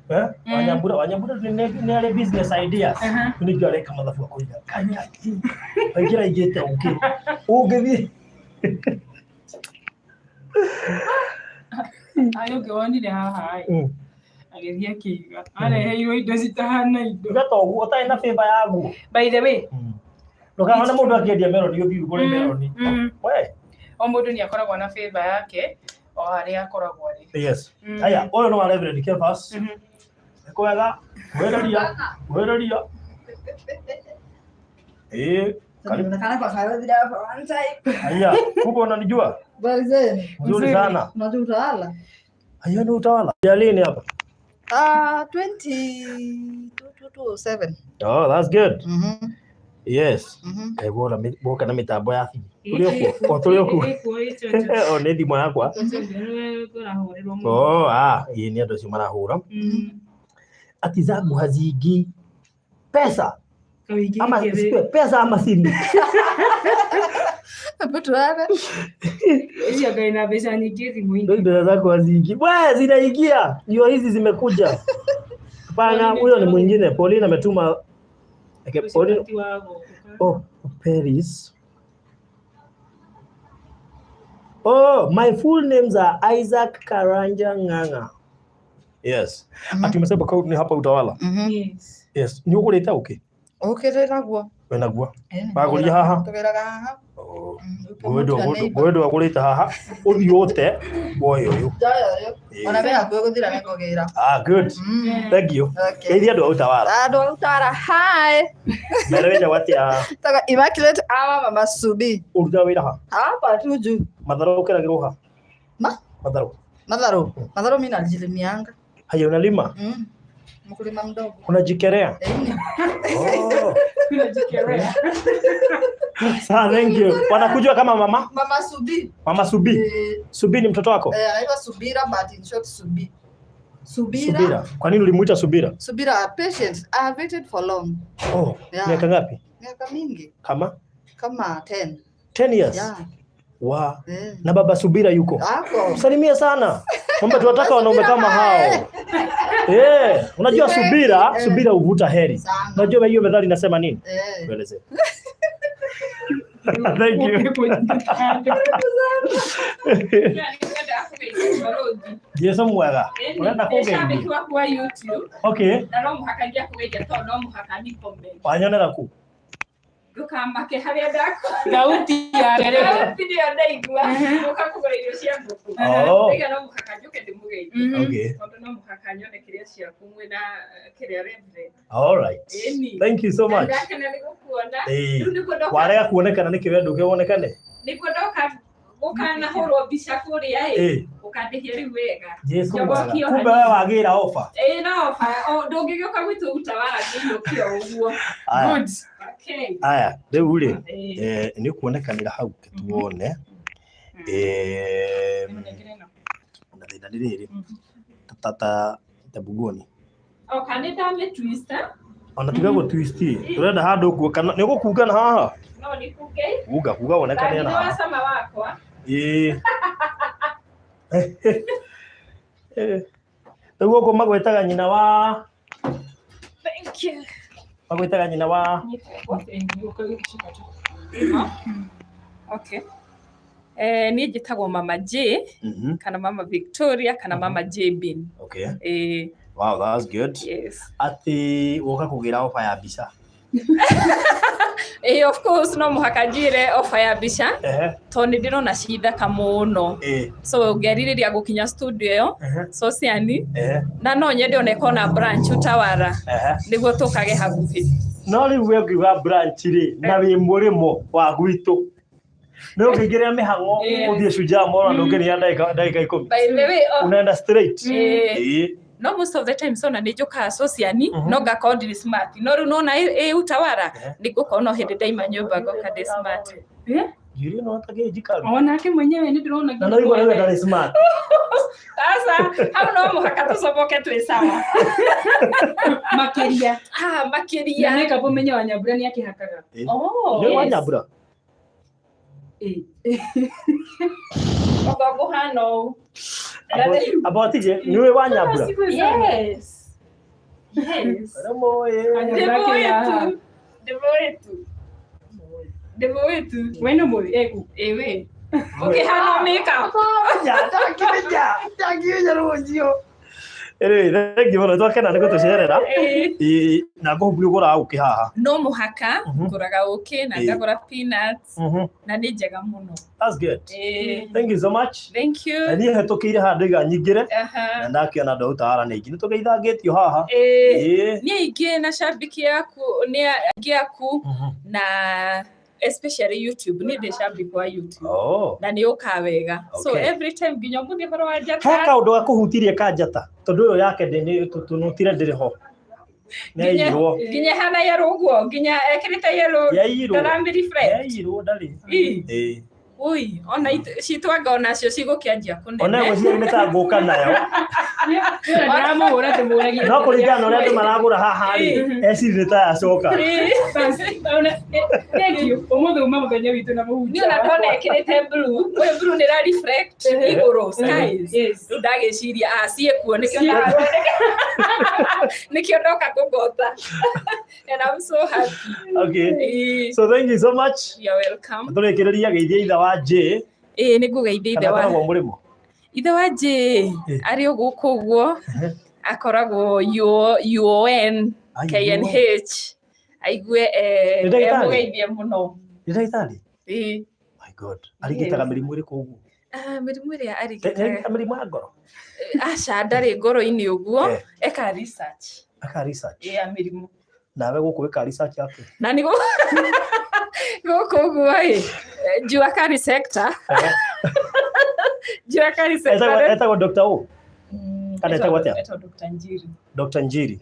Eh? Wanyambura nĩ arĩ business ideas. Nĩkĩo areka mathabu akũiga. Kanya. Aingĩra aigĩte ũkĩ. Ũngĩthiĩ. Ayũ ũngĩ wonire haha ĩ. Agĩthiĩ akĩiga. Areheirwo indo citahana indo. Tiga ta ũguo ũtarĩ na favor yaguo. By the way, Ndũkahone mũndũ akĩendia meroni ũthiĩ ũgũre meroni. We. O mũndũ nĩ akoragwo na favor yake o harĩa akoragwo arĩ. Yes. Haya, ũyũ nĩ wa Reverend Kefas. Nĩ kwega. Kwĩrĩria. Kwĩrĩria. Eh, karibu. Inaonekana kwa sababu bila for one time. Haya, huko unanijua? Habari zenu? Nzuri sana. Unajua utawala? Haya ni utawala. Ya lini hapa? 2227. Oh, that's good. Yes. Mhm. Wona woka na mitambo ya thimũ. Tũrĩ o kuo. O tũrĩ o kuo. O nĩ thimũ yakwa. Oh, ah, ĩĩ nĩ andũ acio marahũra. Ati zangu haziingii pesa ama sikuwe pesa ama simu. Hebu tuone. Icio ngai na mbeca nyingĩ thimũ-inĩ. Ndio pesa zako haziingii. We, zinaingia. Ndio hizi zimekuja. Hapana, huyo ni mwingine. Pauline ametuma. Okay, Pauline. Ũcio ti wa gũkũ. Oh, Paris. Oh, my full names are Isaac Karanja Ng'ang'a. Yes. Ati umesema kwa ni hapa utawala. Yes. Yes. Ni ukuleta uki? Ũkĩrĩragwo. Wenagua. Bagũria haha. Tũgĩraga haha. Oh. Ũkĩmũtua neighbor. Gwendo agũrĩte haha. Ũthiĩ ũte woe ũyũ. Njoya ũyũ. Ona wĩ hakuhĩ gũthira nĩ ngũgĩra. Ah, good. Thank you. Okay. Geithia andũ a utawala. Andũ a utawala, hi. Mere wĩtagwo atĩa? Taga Immaculate ama Mama Subi. Ũrutaga wĩra ha? Hapa tu juu. Matharũ ũkeragĩrwo ha? Ma? Matharũ. Matharu. Matharu mimi najilimianga. Haya unalima? Mkulima mdogo. Unajikelea? Ĩni. Oh. Unajikelea. Sawa, thank you. Wanakujua kama mama? Mama Subi. Mama Subi. Subi ni mtoto wako? Anaitwa Subira but in short Subi. Subira. Subira. Kwa nini ulimuita Subira? Subira, patient. I have waited for long. Oh, Yeah. miaka ngapi? Miaka mingi. Kama Kama 10. 10 years. Yeah. Wow. Na baba Subira yuko. Ako. Msalimie sana. Kumbe tunataka wanaume kama hao. Eh, unajua Ni wengi, subira, eh. subira huvuta heri. Sana. Unajua hiyo methali inasema nini? Tueleze. Thank you. Jesu mwega. Urenda kũgeithia? Shabiki waku wa YouTube Okay, na no mũhaka ndiakũgeithia tondũ no mũhaka ni comment. wanyonera ku? Ndũkamake harĩa ndakũ Thauti yake rĩu. Thauti nĩyo ndaigua gũka kũgũra irio cia ngũkũ. Oh. Ndaiga no mũhaka njũke ndĩmũgeithie Okay. tondũ no mũhaka nyone kĩrĩa ciaku mwĩna kĩrĩa Reverend. All right. Ĩni. Thank you so Na much. ndakena nĩ gũkuona. Eh. Rĩu nĩguo ndoka Warega kuonekana nĩkĩ we ndũke wonekane? nĩguo ndoka gũkanahũrwo mbica kũrĩa ĩ Eh. ũkandĩhia rĩu wega. Jesu mwega. Njogokio Kumbe we wagĩra offer. Ĩĩ no oba ndũngĩgĩũka gwitũ Utawala ngĩiyũkio ũguo. Aya. Good. Okay. Aya, rĩu rĩ, Ĩĩ. eh, nĩ kuonekanĩra hau tuone. Eh, na thĩna nĩ rĩrĩ, ta ta ta bugoni. Oka nĩ ndamĩ-twist, Ona tiga gũ twist, tũrenda handũ kuo kana nĩ ũgũkungana haha? no nĩkunge. Kunga, kunga wonekane Rangi na nĩ wa haha. cama wakwa. Ĩĩ. Rĩu gũkũ magwĩtaga nyina wa Thank you. magwĩtaga nyina wa Okay. Eh, niĩ njĩtagwo Mama J kana Mama Victoria kana Mama J Bin. Okay. Eh, Wow, that's good. yes. Atĩ woka kũgĩra ofa ya mbica. Eh, of course no mũhaka njire ofa ya mbica Ehe. tondũ nĩ ndĩrona ci thaka mũno. Ĩĩ. So ngerirĩria gũkinya studio ĩyo Ehe. Sociani Ehe. na no nyende ona ĩkorwo na branch Utawala Ehe. nĩguo tũkage hakuhĩ. No rĩu we ũngiuga branch rĩ na wĩ mũrĩmo wa gwitũ nĩ ũngĩingĩrĩra mĩhang'o ũthiĩ Shujaa Mall na ndũngĩrĩa ndagĩka 10. By the way, oh, Unaenda straight. Ĩĩ. Ĩĩ. No most of the time so na nĩ njũkaga Sociani no ngakorwo ndirĩ smart no rĩu nona ĩ Utawala nĩ ngũkorwo no hĩndĩ ndaima nyũmba ngoka ndĩ smart. Njuĩrĩ ĩno ata njikaru. Onake mwenyewe nĩ ndĩrona Na no igua rĩu ndarĩ smart. Sasa hau no mũhaka tũcomoke twĩ sawa. Makĩria. Ah, Na makĩria. makeup ũmenye wa Nyambura nĩ akĩhakaga. Ĩĩ. Oh, Nĩ wa yes. Nyambura. Ĩĩ. Ogo ngũhana ũũ. Na rĩu- Amba ũtige nĩ ũĩ wa Nyambura. Yes. Yes. Ndĩmũĩ. Nyambura Ndĩmũĩ akĩrĩ tu. Ndĩmũĩ tu. Ndĩmũĩ tu. We nĩ mũĩ eku. Ĩĩ. Ũkĩhana makeup. Ndangĩmenya, ndangĩmenya rũciũ. Anyway, thank you mũno twakena nĩ gũtũcerera. Ĩĩ. Ĩĩ, na ngũhumbia ũgũraga ũkĩ haha. No mũhaka ngũraga ũkĩ na ngagũra peanuts na nĩ njega mũno. That's good. Ĩĩ. Thank you so much. Thank you. Na niĩ hetũkĩire handũ iga nyingĩre na ndakĩona andũ a Utawala nĩ aingĩ nĩ tũgeithangĩtio haha. Ĩĩ. Ĩĩ. Niĩ aingĩ na shabiki yaku nĩ aingĩ aku na especially YouTube niĩ ndĩ shabiki wa YouTube Oh. na nĩ ũka wega so Okay. every time nginya ũmũthĩ ũhoro wa He njata kaũndũ gakũhutirie ka njata tondũ ũyũ yake tũnutire ndĩrĩ ho. Nĩ yaiyirwo. nginya hana yellow ũguo nginya ekĩrĩte yellow Yaiyirwo. ndaramĩ reflect Yaiyirwo ndarĩ. Ĩ. Ĩĩ. Ui, ona citwanga onacio cigũkĩanjia Ona kũnene ngwĩciria nĩ ta ngũka nayo. Ndĩramũhũra ndĩmũragie. No kũringana na ũrĩa andũ maragũra haha rĩ, eciri nĩ ta yacoka. Thank you. Ũmũthĩ uma mũthenya witũ na niĩ mũhunjia. ona ndona ĩkĩrĩte blue ũyũ blue nĩ ra reflect igũrũ skies Yes. rĩu ndagĩciria ah ciĩkuo nĩkĩo nĩkĩo ndoka kũgota and I'm so happy. Okay. Ĩĩ. So thank you so much. You're welcome. Tũrĩkĩrĩria geithia ithe wa J Ĩĩ nĩ ngũgeithia ithe kana wa akoragwo mũrĩmo. ithe wa J arĩ o gũkũ ũguo akoragwo UON Ah, KNH aigue Nĩ ndagĩtarĩ? emũgeithie mũno. Nĩ ndagĩtarĩ? Ĩĩ. My God. Arigitaga mĩrimũ ĩrĩkũ ũguo? Ah, mĩrimũ ĩrĩa Arigitaga arigitaga mĩrimũ ya ngoro? aca ndarĩ ngoro-inĩ ũguo Eh. eka research Aka research. ya mĩrimũ Nawe gũkũ wĩka research yaku. na nĩ gũkũ ũguo ĩ Jua Kali sector Jua Kali sector Etagwo Dr. O. Kana etagwo atĩa? Etagwo Dr. Njiri. Dr. Njiri.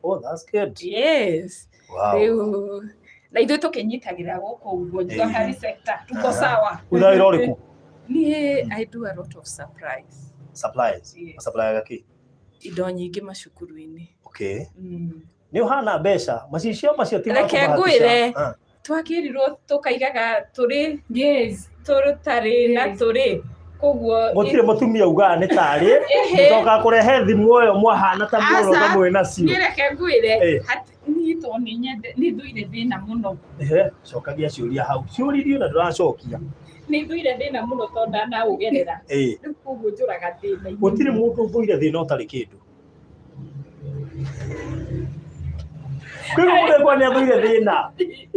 Oh, that's good. Yes. Wow. Rĩu na ithuĩ tũkĩnyitagĩrĩra gũkũ ũguo Jua Kali sector tuko sawa. Uga wĩra ũrĩkũ? Niĩ I do a lot of surprise. Supplies. Yes. Suppliaga kĩ? Indo nyingĩ macukuru-inĩ. Okay. Nĩ ũhana mbeca macicio macio ti ma Reke kũbahatisha. ngwĩre. Ah. Twakĩrirwo tũkaigaga tũrĩ Yes. tũtarĩ na Yes. tũrĩ Koguo Gũtirĩ mũtumia ugaga nĩ tarĩ Ĩhĩ. mũtoka kũrehe thimũ ĩyo mwahana ta muoroga Aca. mwĩ nacio. Niĩ reke ngwĩre Eh. niĩ tondũ nĩ nyende nĩ thũire thĩna mũno. Ehe, cokagia ciũria hau. Ciũririo na ndũracokia. Nĩ thũire thĩna mũno tondũ ndanaũgerera. Ĩĩ. Rĩu koguo njũraga thĩna-inĩ. Gũtirĩ mũndũ ũthũire thĩna ũtarĩ kĩndũ. Kwĩ mũndũ ekwa nĩ athũire thĩna.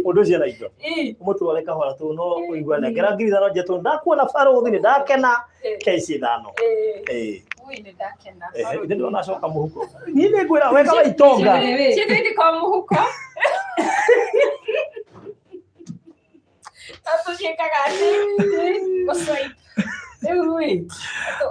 Mũndũ ũcio ena indo. Ĩĩ. Ũmũtware kahora tu no ũigua nengera 5,000 nje tu ndakuona barũthi nĩ ndakena keci 5. Ĩĩ. Ĩĩ. Ui, nĩ ndakena. Ehe, nĩ ndĩrona acoka mũhuko. Niĩ nĩ ngwĩra weka wa itonga. Ciĩtũ ithikoo mũhuko. No tũciĩkaga atĩ gũ-swipe. Rĩu ĩ,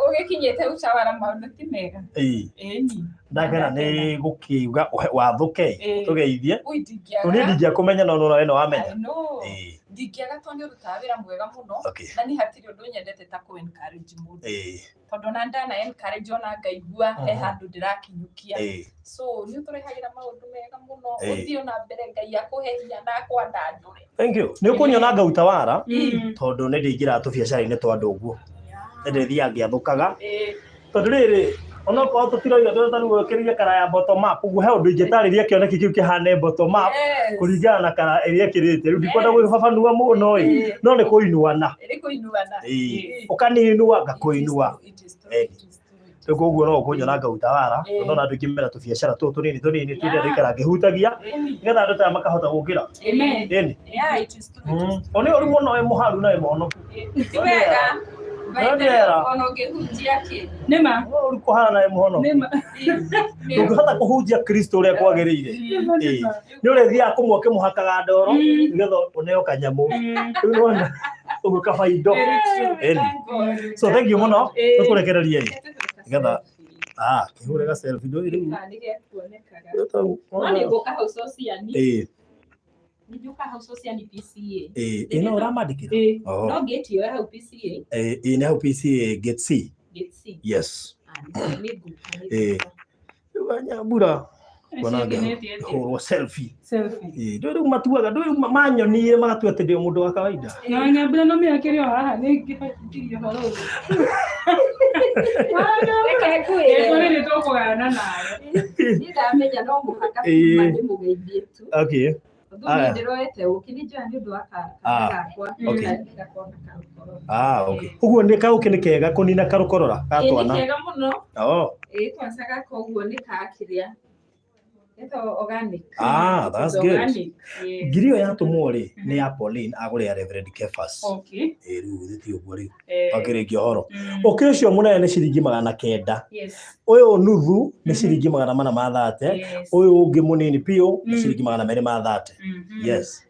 ũgĩkinyĩte utawara maũndũ ti mega. Ĩĩ. Ĩni. Ndakena nĩ gũkiuga wathũke Ĩĩ. tũgeithie. Ui, ndingĩaga. Niĩ ndingĩakũmenya no nona we nĩ wamenya. I know. Ĩĩ. Ndingĩaga tondũ nĩ ũrutaga wĩra mwega mũno. Okay. Na niĩ hatirĩ ũndũ nyendete ta kũ encourage mũndũ. Ĩĩ. Tondũ ona ndana encourage ona ngaigua he Mhm. handũ ndĩrakinyũkia. Ĩĩ. So nĩ ũtũrehagĩra maũndũ mega mũno. Ĩĩ. Ũthiĩ ona mbere Ngai akũhe hinya na akwandandũre. Thank you. Nĩ ũkũnyona ngautawara Mm. tondũ nĩ ndĩingĩraga tũbiacara-inĩ twa andũ ũguo. Nĩ ndĩthiaga ngĩathũkaga. Ĩĩ. Tondũ rĩrĩ onokorwo tũtiroiga tũrĩa tarĩu wĩkĩrire kara ya bottom up ũguo he ũndũ ingĩtarĩria kĩoneki kĩu kĩhane bottom up Yes. kũringana na kara ĩrĩa ĩkĩrĩte. Rĩu ndikwenda gwĩbabanua mũno ĩ Ĩĩ. no nĩ kũinuana. Ĩrĩ kũinuana. Ĩĩ. Ũkaninua ngakũinua. It is true, Ĩĩ. it is true, it is true. Rĩu koguo no ũkũnyona ngautawara Ĩĩ. tondũ ona andũ aingĩ mena tũbiacara tũtũ tũnini tũnini tũrĩa Yeah. ndĩikara ngĩhutagia Ĩni. nĩgetha andũ ta makahota gũkĩra. Amen. Ĩni. Yeah, it is true, it is O nĩ ũru mũno wĩ mũharu na wĩ mũhonoku. true. Ti wega. By the way, Wega. ona ũngĩhunjia kĩ? Nĩma. No ũru kũhara na wĩ mũhonoku. Nĩma. Ndũngĩhota kũhunjia Kristo ũrĩa kwagĩrĩire. Ĩĩ. Nĩ ũrĩthiaga kũmwe ũkĩmũhakaga ndoro nĩgetha ũneo kanyamũ. Rĩu nĩwona ũguo kaba indo. Ĩni. So thank you mũno. Ĩĩ. Tũkũrekereria ĩ. Nĩgetha ah kĩhũre ga selfie ndũĩ rĩu. Nĩ gekuonekaga. No nĩ ngũka hau Sociani. Ĩĩ. Nĩ njũka hau Sociani PCA. Ĩĩ. Ĩ no ũramandĩkĩra? Ĩĩ. Oh. No gate ĩyo hau PCA. Ĩĩ ĩ nĩ hau PCA gate C. Gate C. Yes. Ah, nĩ ngũka. nĩ Ĩĩ. ngũka. Rĩu anyambura kuona Ciĩkenete atĩa? ngĩhũrwo selfie. Selfie. Ĩĩ, ndũĩ rĩu matuaga ndũĩ rĩu manyonire magatua atĩ ndĩ o mũndũ wa kawaida. Na nyambura no mĩakĩrĩ o haha nĩ ngĩbatirie ũhoro ũyũ. Reke ngwĩre. Ĩĩ nĩ tũkũgayana nawe. Niĩ ndamenya no mũhaka Ĩĩ. kuma ndĩmũgeithie tu. Okay. Ũndũ Aya. niĩ ndĩroete ũkĩ nĩ njoya nĩ ũndũ wa Ah, gakwa. okay. Gakorwo na karũkoro. Ah, okay. Ũguo nĩ kaũkĩ nĩ kega kũnina karũkorora ga Ĩĩ, nĩ twana. kega mũno. Oh. Ĩĩ kwanza gaka ũguo nĩ kakĩrĩa. Getagwo organic. Ah, It that's is good. organic. Yes. Ngiri ĩyo yatũmwo rĩ nĩ ya Pauline agũre ya Reverend Kefas. Okay. Ĩĩ rĩu githĩ ti ũguo rĩu. Eh, Twakĩrĩkia ũhoro. mm, Ũkĩ ũcio mũnene nĩ ciringi 900. Yes. Ũyũ nuthu nĩ ciringi 430. Yes. Ũyũ ũngĩ mũnini biũ nĩ Mm. ciringi 230. Mhm. Yes.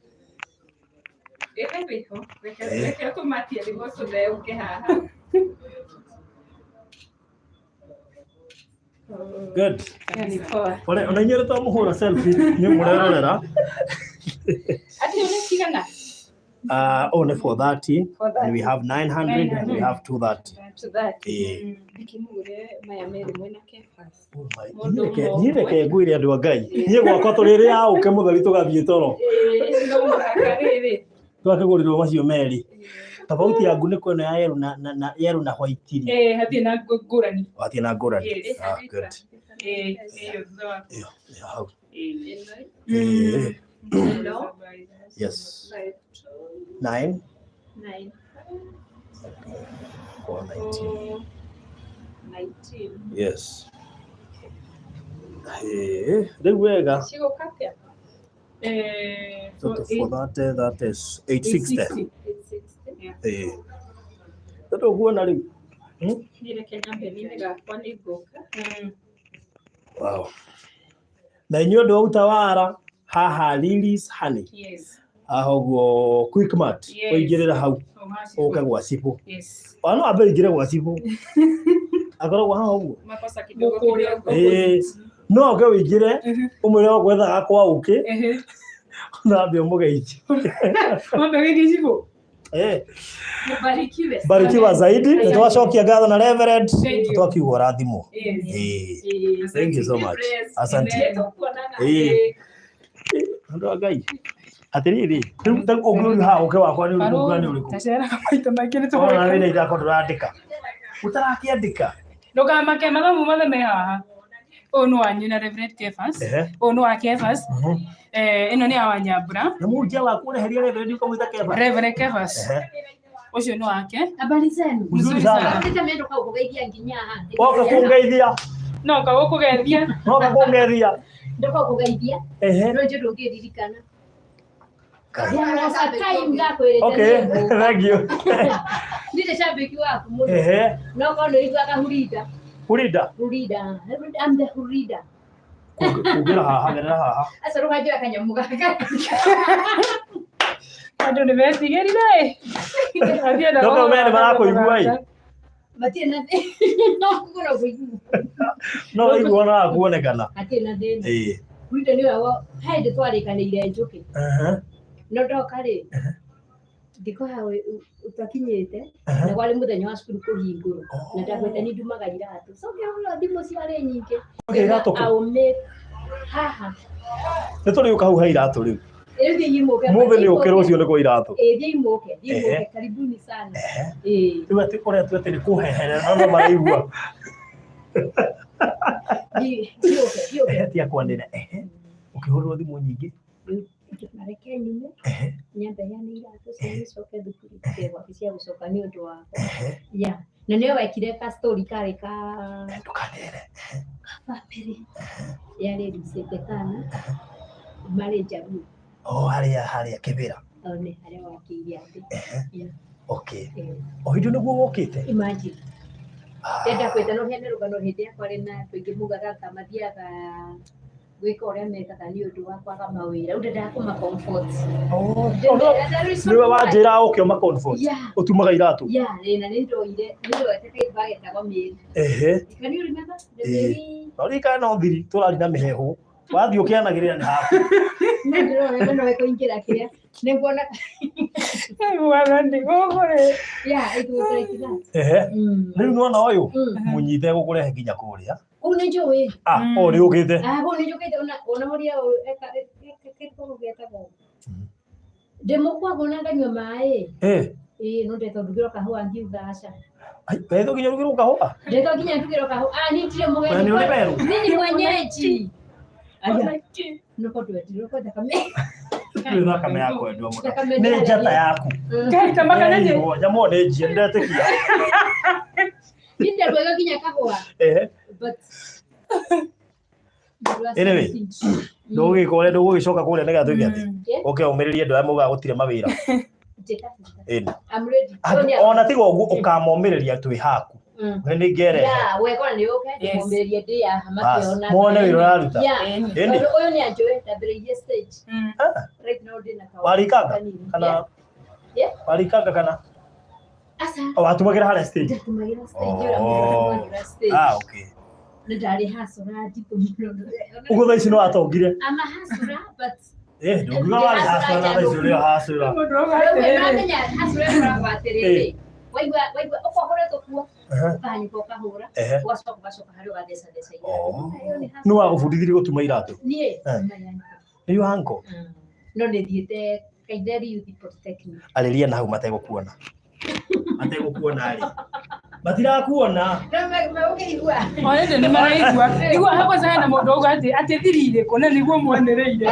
Ĩĩ wĩho. Reke Ĩĩ. reke tũmatie nĩguo tũtheuke haha. Good. Ĩyo nĩ poa. Ore ona inyuĩ twamũhũra selfie nĩ mũrerorera. Atĩ nĩ cigana? Oh, nĩ 430 and we 430. have 900 and we have 230. 230. Ĩĩ. Ndĩkĩmũgũre maya merĩ mwĩna Kefas. Oh my- Mũndũ niĩ reke- ũmwe. niĩ reke ngwĩre andũ a Ngai niĩ gwakwa tũrĩrĩa ũke mũtheri tũgathiĩ toro Ĩĩ, no mũhaka rĩrĩ. twakĩgũrĩrwo macio merĩ tofauti ya ngunĩko ĩno ya yerũ na yerũ na white rĩ Eh, hatirĩ na ngũrani. watie na ngũrani. Yes. Ah, good. Eh, ĩyo thutha wa. Ĩyo, ĩyo hau. Eh. Ĩno, Ĩĩ. ĩno, Yes. 5, 2, 9 9, 4 19. 4, 19. Yes. Ĩĩ, rĩu wega. Cigũka atĩa? Eh, So four, for eight, that is 860. 860. 860. Ĩĩ. Tondũ ũguona rĩu. Niĩ reke nyambe nine gakwa nĩ ngũka. Mm. Wow. Na inyuĩ andũ a Utawara haha Lily's Honey. Yes. Haha ũguo Quickmart. Yes. Ũingĩrĩra hau Oh, ha, ũke gwa Cibũ. Yes. Ona no ambe ũingĩre gwa Cibũ. Akoragwo haha ũguo. Makosa kidogo Gũkũrĩa kidogo. Ĩĩ. No oke ũingĩre ũmwĩre ũgwethaga kwa ũkĩ Ehe. na ambe ũmũgeithie. Wambe geithie Cibũ. Eh. Mũbarikiwe sana. Barikiwa zaidi. Nĩ twacokia ngatho na Reverend. Thank you. Twakiuga ũrathimwo. Yes. Ĩĩ. Ĩĩ. Thank you so much. Bless. Asante. Nĩ tũkuonana. Ĩĩ. Andũ a Ngai. Atĩrĩrĩ, rĩu ũngĩũria haha ũkĩ wakwa nĩ ũrĩkũ nĩ ũrĩkũ? Taceraga maita maingĩ nĩ Ona tũgwĩka. wĩna ithako ndũrandĩka. Ũtarakĩandĩka. Ndũkamake mathomo mothe me haha. Ũyũ nĩ wanyu na Reverend Kefas. Ũyũ nĩ wa Kefas. Ĩno nĩ ya Wanyambura. Na mũhunjia waku ũreheria Reverend ũkamwĩta Kefas. Reverend Kefas. Ũcio nĩ wake. Habari zenu. Mzuri sana. Sasa mimi ndo kakugeithia nginya haha. Woka kũngeithia. No kagũkũgeithia. Woka kũngeithia. Ndo kakugeithia. No nje ndũngĩririkana. Okay, thank you. Ndirĩ shabiki waku mũno. No korwo nĩ ũiguaga hurida. Hurida? Hurida. I'm the hurida. Kũngĩra haha, gerera haha. Aca rũkanjoya kanyamũ gaka. Andũ nĩ metigĩrire ĩ. No kau nĩ marakũigua ĩ. Matirĩ na thĩna. No kũgũra kũigua. No waigua na kuonekana. Hatirĩ na thĩna. Hurida nĩwe he hĩndĩ twarĩkanĩire njũkĩ. No ndoka rĩ, ndiko hau ũtakinyĩte na kwarĩ mũthenya wa cukuru kũhingũrwo na ndakwĩte nĩ ndumaga iratũ. So ngĩhũra thimũ ciarĩ nyingĩ. Iratũ kũ? Haha. Nĩ tũrĩũka hau ha iratũ rĩu. Rĩu thiĩ imũke. Mũthĩ nĩ ũke rũciũ nĩ kwa iratũ. Ĩĩ thiĩ imũke, thiĩ imũke, karibuni sana. Ĩĩ. Rĩu atĩ ũretua atĩ nĩ kũheherera no maraigua. Thiĩ ũke, thiĩ ũke. Tiga kwanĩrĩra. Ũkĩhũrĩrwo thimũ nyingĩ. Mareke nyume nyambe heane iratũ cio nicoke thukuru ndegwa cia gũcoka nĩ ũndũ wakwa. Yeah. Na nĩwe wekire ka story karĩ ka ndũkanere bamĩrĩ yarĩ rucĩte kana marĩ Njaruo. Oh, harĩa harĩa Kĩbĩra. Nĩ harĩa wakĩire andũ. Yeah. Okay. O hĩndĩ nĩguo wokĩte? Imagine. Ndenda kwĩta no heane rũgano hĩndĩ yakwa rĩ na andũ aingĩ mugaga ta mathiaga gwĩka ũrĩa mekaga nĩ ũndũ wa kwaga mawĩra. Rĩu ndendaga kũma comfort. Nĩwe wanjĩra ũke ũma comfort. Ũtumaga iratũ. Yeah, na nĩ ndoire nĩ ndoete kairũ gagetagwo Mary. Can you remember? The Mary. No ririkana no thiri tũrari na mĩhehu. Wathiĩ ũkĩanagĩrĩra nĩ haku. No ndĩrona no ĩkũingĩra kĩrĩa. Nĩnguona. Mwathani gũkũ rĩ. Yeah, it was like that. Rĩu nĩwona ũyũ mũnyite gũkũrehe nginya kũrĩa. Kũu nĩ njũĩ. Ah, o nĩ ũkĩte. Ah, kũu nĩ njũkĩte ona mũria ũyũ eka kĩrĩkũ getagwo. Ndĩmũkwagwo na nganyua maĩ. Ĩĩ no ndetwo ndugĩrwo kahũa ngiuga aca. Wetwo nginya ũrugĩrwo kahũa? Ndetwo nginya ndugĩrwo kahũa. Ah, niĩ ndirĩ mũgeni. We nĩ ũrĩ werũ? Niĩ nĩ mwenyeji. Aya. No kondũ ko thakame. Rĩu thakame yakwendwo mũno. Nĩ njata yaku. Ngai ta makana nĩ. Nyamũ nĩ njie ndetĩkia. Niĩ ndarũaga nginya kahũa. But Anyway, ndũgũgĩka ũrĩa ndũgũgĩcoka kũrĩa nĩgetha twĩke atĩ. Ũke ũmĩrĩrie andũ arĩa maugaga gũtirĩ mawĩra. Ĩni. I'm ready. Ona tiga ũguo ũkamomĩrĩria twĩ haku. We nĩ ngerehe. Yeah, wekora nĩ ũke ndĩmomĩrĩrie ndĩ haha makĩona. Mone wĩra ũraruta. Ĩni. Ũyũ nĩ anjũĩ ndambĩrĩirie stage. Right now ndĩna kaũndũ. Warikanga kana? Warikanga kana? Aca. Watumagĩra harĩa stage? Ndatumagĩra stage ũrĩa mũndũ atumagĩra stage. Ah, okay. Nĩ ndarĩ hasũra nditũ mũno. Ũguo thaa ici no watongire? I'm a hustler, but Ndũngiuga warĩ hustler na thaa ici ũrĩ o hustler. Mũndũ auga atĩrĩrĩ. Ũramenya hustler ĩkoragwo atĩrĩrĩ. Waigua waigua ũkohũrĩtwo kuo ũkahanyũka ũkahũra ũgacoka ũgacoka harĩa ũgathecatheca iratũ. Nũ wagũbundithirie gũtuma iratũ? Niĩ. Nĩ your uncle? No nĩ thiĩte Kaitheri Youth Polytechnic. Arĩria na hau mategũkuona. Mategũkuona rĩ. Matirakuona. No megũkĩigua. Already nĩ maraigua. Igua hapo sasa hena mũndũ auga atĩ atĩ thiri irĩkũ na nĩguo mwanĩrĩire.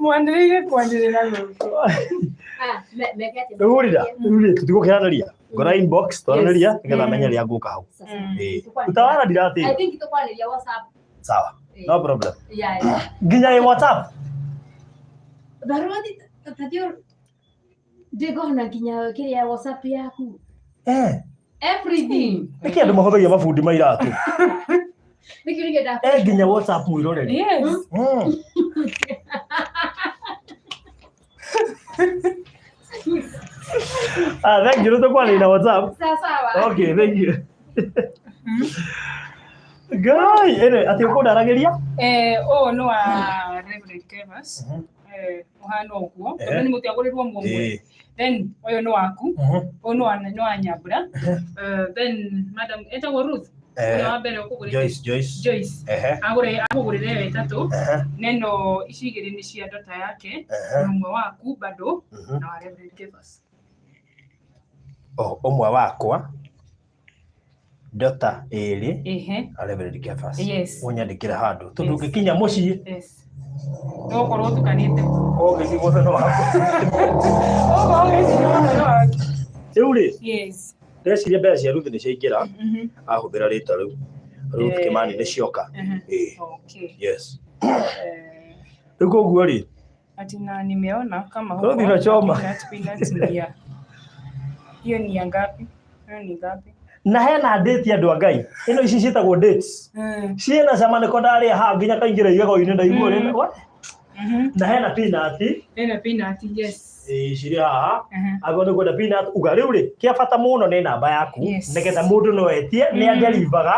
Mwanĩrĩire kwanĩrĩra gũkũ. Rĩu rĩra, rĩu rĩ tũtigũkĩranĩria. Ngora inbox twaranĩria nĩgetha menye rĩrĩa ngũka hau. Utawala ndiratĩ. I think tũkwanĩria WhatsApp. Sawa. No problem. Yeah. Nginya ĩ WhatsApp. Barua tathiĩ ndĩngona nginya kĩrĩa WhatsApp yaku. Everything. Nĩkĩ andũ mahũthagia mabundi ma iratũ? Nĩkĩo nĩkĩo ndakũria. Nginya WhatsApp mwĩroreri. Yes. Ah, thank you. Nĩtũkwanĩria na WhatsApp. Sawa sawa. Okay, thank you. Ngai, ĩrĩ atĩ ũkũndaragĩria? Ũyũ nĩ wa Reverend Kevas. Ũhana ũguo. Tondũ nĩ mũtiagũrĩrwo mũmwe. Then ũyũ nĩ waku. Ũyũ nĩ wa Nyambura. Then madam etagwo Ruth. Ũrĩa wa mbere ũkũgũrĩte Joyce, Joyce. Joyce. Ehe. Agũre akũgũrĩre ĩyo ĩtatũ. Ehe. Neno ici igĩrĩ nĩ cia dota yake Ehe. na ũmwe waku bado na wa Reverend Kefas. Oh, ũmwe wakwa dota ĩrĩ Ehe. na Reverend Kefas. Yes. Ũnyandĩkĩre handũ tondũ Yes. ũngĩkinya mũciĩ Yes. Ũgũkorwo ũtukanĩte. ũgĩthiĩ mũthenya wakwa. Ũgũkorwo ũgĩthiĩ mũthenya waku. Rĩu rĩ, Yes. ndeciria mbeca cia Ruth nĩ ciaingĩra, ahũthĩra rĩtwa rĩu. Ruth Eh. Kimani nĩ cioka. Ĩĩ. Okay. Yes. Rĩu koguo rĩ, Ati na nimeona kama huko Ruth inachoma. peanut, peanut ni ya hiyo ni ya ngapi? Hiyo ni ngapi? Na hena date andũ a Ngai. Ĩno ici ciĩtagwo dates. Ciĩna cama nĩko ndarĩa haha nginya kaingĩra igego-inĩ ndaigua ũrĩa. What? Na hena peanut. Hena peanut, yes. Ĩĩ, cirĩ haha. Angĩkorwo nĩ ũkwenda peanut, uga rĩu rĩ, kĩa bata mũno nĩ namba yaku nĩgetha mũndũ no etie nĩ adelivaga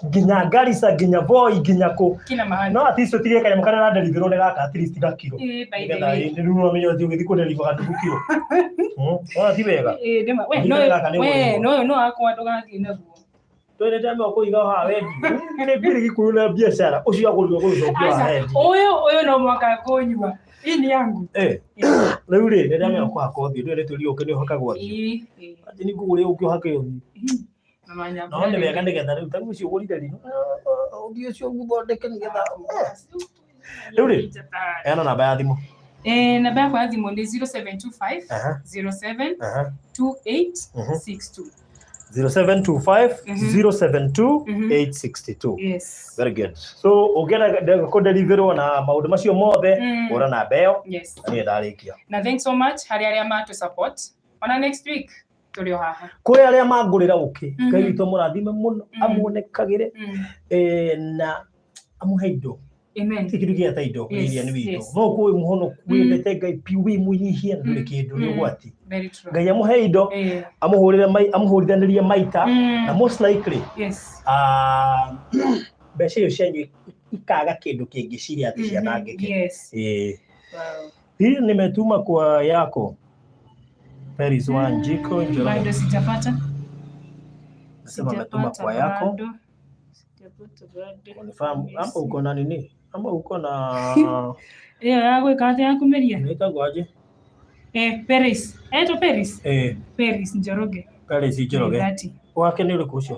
nginya Garissa, nginya Voi, nginya kũ. Kila mahali. No at least ũtige kanyamũ karĩa ũradeliverwo nĩ gaka at least gakiro. Ĩĩ, by the Nĩgetha way. ĩ, rĩu ũmenye ũthiĩ ũgĩthiĩ kũdeliver gandugu kiro. Wona ti wega. Ĩĩ, nĩma. We, Mahinda no, gaka nĩ we, ũgũrĩrwo. no, no akwa ndũgathiĩ naguo. Twendete amwe kũiga haha wendi. Nĩ mbiri gĩkũyũ na biacara ũcio agũrirwo gũgĩcokia Aca, haha wendi. ũyũ ũyũ no mwaka ngũnyua. Hii ni yangu. Eh, rĩu rĩ, nĩ ndamenya kũhaka ũthiũ, ndũĩ nĩ tũri ũkĩ nĩ ũhakagwo ũthiũ. Ĩĩ, ĩĩ. Atĩ nĩ ngũgũre ũkĩ ũhake ũthiũ. Mama No nĩ wega nĩgetha rĩu ta rĩu ũcio ũgũrire rĩ, ũthiũ ũcio ũthondeke nĩgetha. Rĩu rĩ, heana namba ya thimũ. Eh, namba yakwa ya thimũ nĩ 0725 Aha. 07 Aha. 28 62. 0725 072 862. Yes. Very good. So ũngĩenda kũdeliverwo na maũndũ macio mothe, ũra namba ĩyo. Yes. Na niĩ ndarĩkia. Na thanks so much harĩ arĩa matũ support. Ona next week tũrĩ o haha. Kũrĩ arĩa mangũrĩra ũkĩ, Ngai witũ amũrathime mũno, amuonekagĩre na amũhe indo. Amen. Ti kĩndũ gĩa ta indo Yes, Lilian witũ. yes. No kũĩ mũhonoku wendete Ngai piũ wĩ mwĩnyihia na ndũrĩ kĩndũ nĩ ũgwati. Very true. Ngai amũhe indo, amũhũrĩre amũhũrithanĩrie maita na most likely Yes. Mbeca icio cianyu ikaga kĩndũ kĩngĩciria atĩ cianangĩke. Yes. Ĩĩ. Wow. Hii nimetuma kwa yako Paris Wanjiko Njoroge. Bado sijapata. Nasema ametuma Sijapata kwa yako. bado. Sijapata bado. Confirm ama uko na nini? Ama uko na Ĩyo ya gwĩka atĩa ya kũmeria? Inaitagwo aje? Eh, Paris. Etwo Paris? Eh, Paris Njoroge. Paris Njoroge. Thirty. Wake nĩ ũrĩkũ ũcio?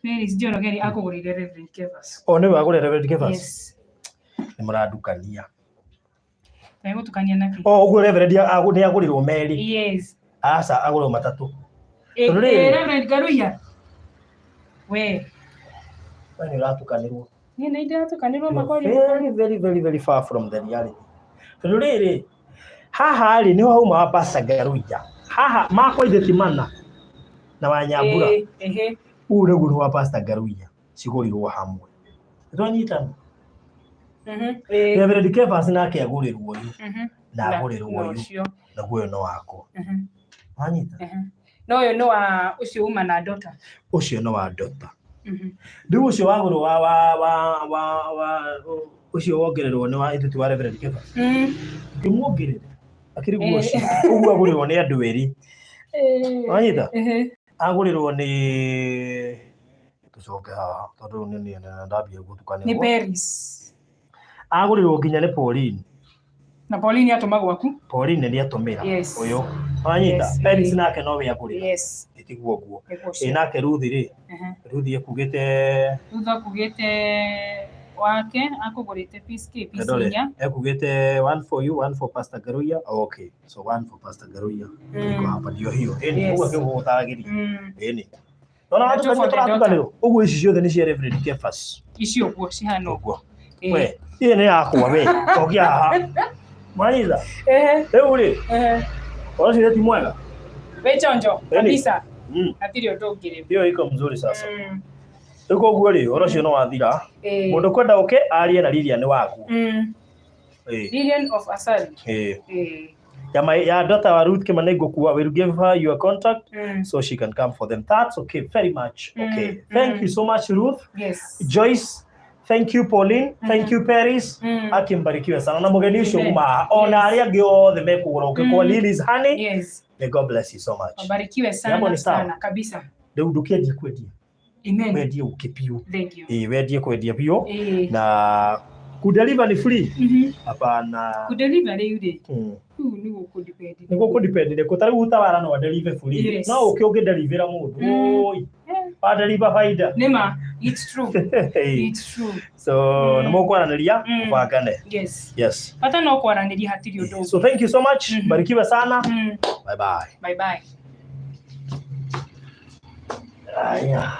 Paris Njoroge rĩ akũgũrĩire Reverend Kefas. O nĩwe agũrĩra Reverend Kefas? Yes. Nĩ mũrandukania. Tũgũtukania nakĩ? O ũguo Reverend nĩ agũrĩrwo merĩ. Yes. Aca agũrĩrwo matatũ. Eh, Tondũ eh, rĩrĩ- Reverend Garuya. We. We nĩ ũratukanĩrwo. Niĩ nĩ ndĩratukanĩrwo You are makori. very very very very far from the reality. Tondũ rĩrĩ haha rĩ nĩho hauma wa Pastor Garuya. Haha makwa ithe ti mana na wa Nyambura. Eh, ehe. Ũũ nĩguo nĩ wa Pastor Garuya cigũrirwo hamwe. Nĩtwanyitana? Mhm. Eh. Reverend Kefas nake agũrĩrwo ũyũ Mhm. na agũrĩrwo Na ũyũ ũcio. naguo ũyũ nĩ wakwa. Mhm. Wanyita? Mhm. No ũyũ nĩ wa ũcio uma na ndota. Ũcio nĩ wa ndota. Mhm. Rĩu ũcio wagũrwo wa wa wa wa wa ũcio wongererwo nĩ wa ithuĩ ti wa Reverend Kefas. Ngĩmuongerera akĩrĩ guo ũcio ũguo agũrĩrwo nĩ andũ erĩ. Wanyita? Agũrĩrwo nĩ tũcoke haha tondũ nĩ niĩ ndambia Nĩ gũtukanĩrwo. Paris. Agũrĩrwo nginya nĩ Pauline. Na Pauline atũma gwaku? Pauline nĩ atũmĩra Yes. ũyũ. Wanyita? Yes. Paris nake nowe agũrĩra. Yes. Ĩtiguo ũguo. Nĩguo ũcio. Ĩ nake Ruth rĩ, Mhm. Ruth ekugĩte Ruth akugĩte wake akũgũrĩte piece K piece Ndore, inya. ekugĩte one for you, one for Pastor Garuya. Okay, so one for Pastor Garuya. Iko hapa ndio hiyo. Ĩni, Yes. ũguo kĩguo gũtaragĩria. Ĩni. Nona Na two for the daughter. watukanĩrwo. Ũguo ici ciothe nĩ cia Reverend Kefas. Ici ũguo cihana ũguo. We, ĩĩ nĩ yakwa we. Cokia haha. Mwanyita? Ehe. Rĩu rĩ, Ehe. ũhoro ũcio ti mwega? Wĩ chonjo Ĩni. kabisa. Hatirĩ ũndũ ũngĩ rĩu. Hiyo iko mzuri sasa. Rĩu koguo rĩ, ũhoro ũcio nĩ wathira. Ĩĩ. Mũndũ kwenda ũke arie na Lilian waku. Ĩĩ. Lilian of Asali. Ĩĩ. Ĩĩ. Ya, my, ya daughter wa Ruth Kimani Ngũkua will give her your contact so she can come for them. That's okay, very much. Okay. Thank you so much, Ruth. Yes. Joyce, thank you, Pauline. Thank you, Paris. Akimbarikiwe sana na mũgeni ũcio Amen. uma haha. Ona arĩa angĩ othe mekũgũra ũkĩ kwa Lily's Honey. Yes. May God bless you so much. Wabarikiwe Jambo sana ni sawa. sana kabisa. Rĩu ndũkĩanjie kwendia. Amen. Wendie ũkĩ biũ. Thank you. Ĩĩ, wendie kwendia biũ. Ĩĩ. Na kudeliver ni free? Hapana. Kudeliver rĩu rĩ, rĩu nĩ gũkũdepend. Nĩ gũkũdepend nĩ ta rĩu Utawala no adeliver free. No ũkĩ ũngĩdelivera mũndũ, oi, wadeliver faida. Nĩ ma, it's true. It's true. So nĩ mũkwaranĩria, mũbangane. Yes. Yes. Bata no kwaranĩria, hatirĩ ũndũ ũngĩ. So thank you so much. Barikiwe sana. Bye bye. Bye bye. Aya.